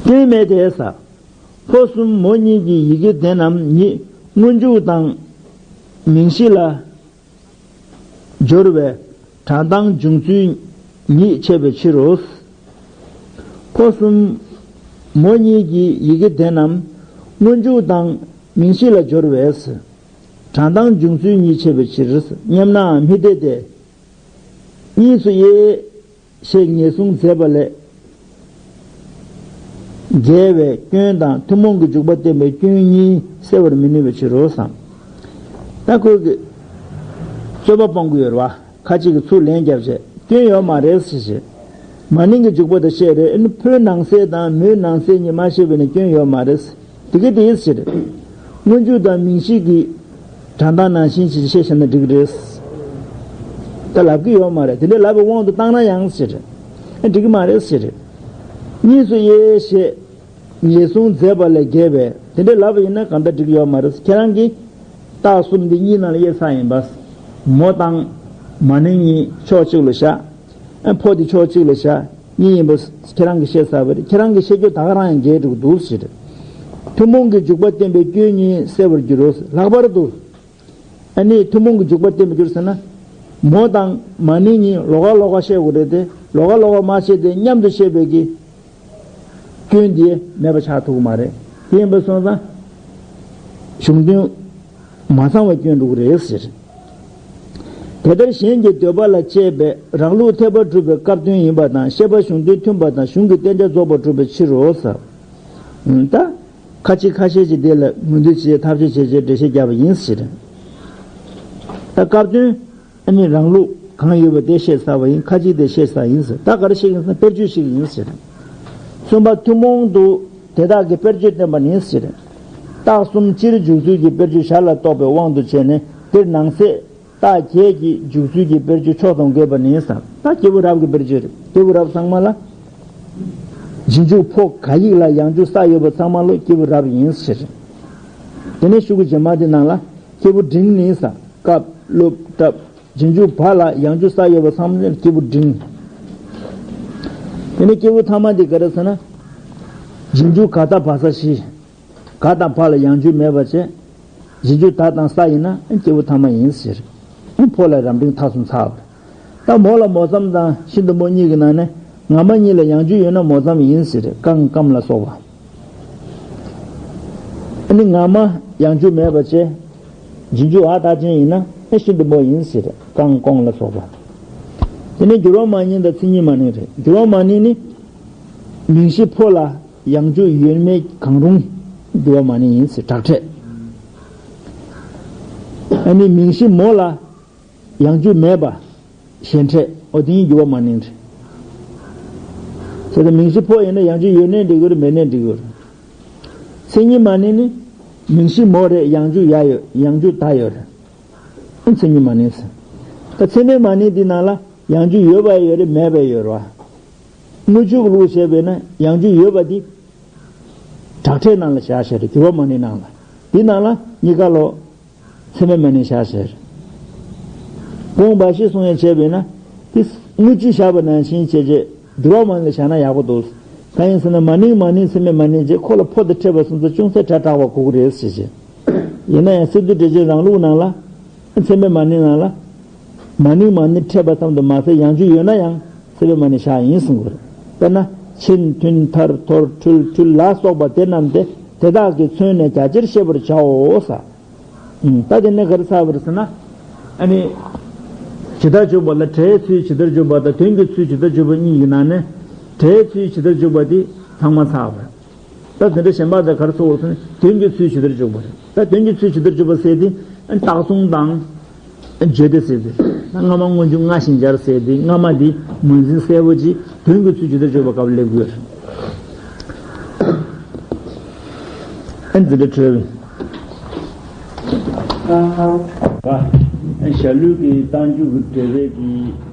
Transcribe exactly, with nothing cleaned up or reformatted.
སྐྱོན་མེད་དེ་ས། ཕོ་གསུམ་མོ་གཉིས་ཀྱི་ཡི་གེ་དེ་རྣམས་ཉིད་སྔོན་འཇུག་དང་མིང་གཞི་ལ་སྦྱོར་བའི་གྲངས་དང་འབྱུང་ཚུལ་ཉིད་ཕྱེ་བའི་ཕྱིར་རོ། ཕོ་གསུམ་མོ་གཉིས་ཀྱི་ཡི་གེ་དེ་རྣམས་སྔོན་འཇུག་དང་མིང་གཞི་ལ་སྦྱོར་བས། གྲངས་དང་འབྱུང་ཚུལ་ཉིད་ཕྱེ་བའི་ཕྱིར། སྙམ་ནའང་མི་འཐད་དེ། གཉིས་སུ་དབྱེ་ཞེས་ངེས་བཟུང་མཛད་པ་ལས་འགལ་བའི་སྐྱོན་དང་ཐུན་མོང་གི་འཇུག་པ་བསྟན་པའི་སྐྱོན་གཉིས་སེལ་བར་མི་ནུས་པའི་ཕྱིར་རོ་བསམ། ད་ཁོས་ཀྱི་རྩོད་པ་སྤོང་གི་ཡོད་རེད་བ། ཁ་ཅིག་གིས་ཚུར་ལན་བརྒྱབ་བྱས་སྐྱོན་ཡོད་མ་རེད་ཟེར་བྱས། མ་ནིང་གི་འཇུག་པ་དང་བཤད་རེད། ཨ་ནི་ཕོའི་ནང་གསེས་དང་མོའི་ནང་གསེས་གཉིས་མ་བཤད་པས་ན་སྐྱོན་ཡོད་མ་རེད། དེ་ག་དེ་ཡིན་ཟེར། སྔོན་འཇུག་དང་མིང་གཞི་གི་གྲངས་དང་ནང་བཞིན་ཞིག་བཤད་བཞག་ན་འགྲིག་གི་རེད། ད་ལབ་ཀྱི་ཡོད་མ་རེད། དེ་འདྲ་ལབ་པའི་དབང་དུ་བཏང་ན་ཡང་ཟེར། ཨ་འགྲིག་གི་མ་རེད་ཟེར། གཉིས་སུ་དབྱེ་ཞེས་ངེས་བཟུང་མཛད་པ་ལས་འགལ་བས་དེ་འདྲ་ལབ་པ་ཡིན་ན་གང་ལྟར་འགྲིག་གི་ཡོད་མ་རེད། ཁྱེད་རང་གིས་རྟགས་གསུམ་འདི་གཉིས་ནང་ལ་དབྱེ་ས་ཡིན་པ། མོ་དང་མ་ནིང་གཉིས་ཕྱོགས་གཅིག་ལ་བཞག་ཨ་ཕོ་དེ་ཕྱོགས་གཅིག་ལ་བཞག་གཉིས་ཡིན་པ་ཁྱེད་རང་གིས་བཤད་ཚར་བ་རེད། ཁྱེད་རང་གིས་བཤད་རྒྱུ་ད་ག་རང་ཡང་འགལ་འགྲོ་གི་འདུག་ཟེར། ཐུན་མོང་གི་འཇུག་པ་བསྟན་པའི་སྐྱོན་གཉིས་སེལ་བར་འགྱུར་རོ། ལྷག་པར་དུ། ཨ་ནི་ཐུན་མོང་གི་འཇུག་པ་བསྟན་པར་འགྱུར་ཟེར་ན། མོ་དང་མ་ནིང་གཉིས་ལོགས་ཀ་ལོགས་ཀ་བཤད་དགོས་རེད་དེ། ལོགས་ཀ་ལོགས་ཀ་མ་བཤད་དེ་མཉམ་དུ་བཤད་པའི་གི་སྐྱོན་དེ་མེད་པ་ཆགས་ཐུབ་ཀྱི་མ་རེད། དེ་ཡིན་པ་སོང་ཙང་། གཞུང་དོན་མ་ཚང་བའི་སྐྱོན་འགྲོ་གི་རེད་ཟེར། དེ་ལྟར་གཞན་གྱི་འདོད་པ་ལ་དཔྱད་པའི་རང་ལུགས་འཐད་པ་སྒྲུབ་པའི་སྐབས་དོན་ཡིན་པ་དང་བཤད་པ་གཞུང་དོན་མཐུན་པ་དང་གཞུང་གི་བསྟན་བྱ་རྫོགས་པར་སྒྲུབ་པའི་ཕྱིར་རོ་ཟེར། ད། ཁ་ཅིག་ཁ་ཤས་ཀྱིས་དེ་ལ་ངོས་འཛིན་བྱེད་ཐབས་ཤེས་བྱེད་ཆེད་འགྲེལ་བཤད་བརྒྱབ་པ་ཡིན་ཟེར། ད་སྐབས་དོན་ཨ་ནི་རང་ལུགས་གང་ཡོད་པ་དེ་བཤད་ཚར་བ་ཡིན། ཁ་ཅིག་དེ་བཤད་ཚར་ཡིན་ཟེར། ད་ག་རེ་བཤད་ཡིན་ཟེར་ན་དཔེར་བརྗོད་ཞིག་ཡིན་ཟེར། གསུམ་པ་ཐུན་མོང་དུ་དེ་དག་གི་དཔེར་བརྗོད་བསྟན་པ་ནི་ཟེར། རྟགས་གསུམ་སྤྱིར་འཇུག་ཚུལ་གྱི་དཔེར་བརྗོད་ཞར་ལ་གཏོགས་པའི་དབང་དུ་བྱས་ནས་དེར་ནང་གསེས། རྟགས་བརྒྱད་ཀྱི་འཇུག་ཚུལ་གྱི་དཔེར་བརྗོད་ཕྱོགས་ཙམ་དགོས་པ་ནི་ཟེར། ད་སྐྱེས་བུ་རབ་ཀྱི་དཔེར་བརྗོད་རེད། སྐྱེས་བུ་རབ་ཚང་མ་ལ། རྗེས་འཇུག་ཕོ་ག་ཡིག་ལ་ཡང་འཇུག་ས་ཡོད་པ་ཚང་མ་ལོ་སྐྱེས་བུ་རབ་ཡིན་ཟེར། དེ་ནས་ཤོག་གུ་རྗེས་མ་དེ་ནང་ལ་སྐྱེས་བུ་འབྲིང་ནི་ཟེར། སྐབས་སློབ་གྲབས། རྗེས་འཇུག་བ་ལ་ཡང་འཇུག་ས་ཡོད་པ་ཚང་མ་ལ་སྐྱེས་བུ་འབྲིང་། དེ་ནས་སྐྱེས་བུ་ཐ་མ་དེ་ག་རེ་ཟེར་ན། རྗེས་འཇུག་ག་ད་བ་ས་བཞི། ག་དང་བ་ལ་ཡང་འཇུག་མེད་པ་བྱས། རྗེས་འཇུག་ད་དང་ས་ཡིན་ན་སྐྱེས་བུ་ཐ་མ་ཡིན་ཟེར། ཕོ་ལ་རབ་འབྲིང་ཐ་གསུམ་ཚར་བ། ད་མོ་ལ་མོ་ཙམ་དང་ཤིན་ཏུ་མོ་གཉིས་ཀྱི་ནང་ནས་ང་མ་གཉིས་ལ་ཡང་འཇུག་ཡོད་ན་མོ་ཙམ་ཡིན་ཟེར། ཀང་ཀམ་ལ་སོགས་པ། ཨ་ནི་ང་མ་ཡང་འཇུག་མེད་པ་བྱས། རྗེས་འཇུག་འ་ད་ཅན་ཡིན་ན་ཨ་ཤིན་ཏུ་མོ་ཡིན་ཟེར། ཀང་ཀོང་ལ་སོགས་པ། དེ་ནས་འགྱུར་བ་མ་ནིང་དང་མཚན་ཉིད་མ་ནིང་རེད། འགྱུར་བ་མ་ནིང་ནི། མིང་གཞི་ཕོ་ལ་ཡང་འཇུག་ཡོད་མེད་གང་རུང་འགྱུར་བ་མ་ནིང་ཡིན་ཟེར། དྲག་ཕྲད། ཨ་ནི་མིང་གཞི་མོ་ལ་ཡང་འཇུག་མེད་པ་ཞེན་ཕྲད། འོ་དེ་ཡིན་འགྱུར་བ་མ་ནིང་རེད། བྱས་ཙང་མིང་གཞི་ཕོ་ཡིན་ན་ཡང་འཇུག་ཡོད་ནའི་འགྲིག་གི་རེད། མེད་ནའི་འགྲིག་གི་རེད། མཚན་ཉིད་མ་ནིང་ནི། མིང་གཞི་མོ་རེད། ཡང་འཇུག་ཡ་ཡོད། ཡང་འཇུག་ད་ཡོད་རེད། མཚན་ཉིད་མ་ནིང་ཟེར། ད་མཚན་མེད་མ་ནིང་འདི་ནང་ལ་ཡང་འཇུག་ཡོད་པ་ཡོད་རེད། མེད་པ་ཡོད་རེད་བ། དངོས་འཇུག་ལུགས་བྱས་པས་ན་ཡང་འཇུག་ཡོད་པ་འདི། དྲག་ཕྲད་ནང་ལ་བཞག་བཞག་རེད། འགྱུར་བ་མ་ནིང་ནང་ལ། འདི་ནང་ལ་གཉིས་ཀ་ལོ། མཚན་མེད་མ་ནིང་བཞག་བཞག་རེད། གོང་བ་ཤི་གསུང་ཡས་བྱས་པས་ན། འདི་དངོས་འཇུག་བཞག་པ་ནང་བཞིན་བྱས་རྗེས་འགྱུར་བ་མ་ནིང་ལ་བཞག་ན་ཡག་པོ་འདུག་གང་ཡིན་ཟེར་ན་མ་ནིང་མ་ནིང་མཚན་མེད་མ་ནིང་རྗེས་ཁོ་ལ་ཕོ་དང་ཕྲད་པ་སོང་ཙང་ཅུང་ཟད་གྲ་དྲག་པ་གོ་གི་རེད་ཟེར་བྱས། ཡིན་ན་ཡང་སི་ཏུ་འགྲེལ་ཆེན་རང་ལུགས་ནང་ལ། མཚན་མེད་མ་ནིང་ནང་ལ། མ་ནིང་མ་ནིང་ཕྲད་པ་ཙམ་དུ་མ་ཟད་ཡང་འཇུག་ཡོད་ན་ཡང་མཚན་མེད་མ་ནིང་བཞག་ཡིན་གསུང་གི་རེད། དཔེར་ན་ཆེན་མཐུན་མཐར་ཐོར་འཁྲུལ་འཁྲུལ་ལ་སོགས་པ་དེ་རྣམས་ཏེ་དེ་དག་གིས་མཚོན་ནས་རྒྱ་ཆེར་ཤེས་པར་བྱའོ་ས། ད་དེ་ནས་ག་རེ་ཚར་བ་རེད་ཟེར་ན། ཨ་ནི། ཇི་ལྟར་འཇུག་པ་ལ་སྒྲའི་ཚུལ་ཇི་ལྟར་འཇུག་པ་དང་དོན་གྱི་ཚུལ་ཇི་ལྟར་འཇུག་པ་གཉིས་ཀྱི་ནང་ནས། སྒྲའི་ཚུལ་ཇི་ལྟར་འཇུག་པ་དེ་ཚང་མ་ཚར་བ་རེད། ད་དེ་འདྲ་གཞན་པ་དང་ག་རེ་ཚོར་བ་ཟེར་ན་དོན་གྱི་ཚུལ་ཇི་ལྟར་འཇུག་པ་རེད། ད་དོན་གྱི་ཚུལ་ཇི་ལྟར་འཇུག་པ་ཟེར་དེ་རྟགས་གསུམ་དང་། བརྗོད་བདེ་ཟེར་དེ། ད་སྔ་མ་སྔོན་འཇུག་སྔ་ཞིང་སྦྱར་ཟེར་དེ་སྔ་མ་དེ་ངོས་འཛིན་གསལ་པོ་ཅིག་དོན་གྱི་ཚུལ་ཇི་ལྟར་འཇུག་པ་སྐབས་སླེབས་ཀྱི་ཡོད་རེད། ཨ་འདི་འདྲ་འཕྲོས། ཞྭ་ལུས་ཀྱི་རྟགས་འཇུག་གི་འགྲེལ་པའི་གི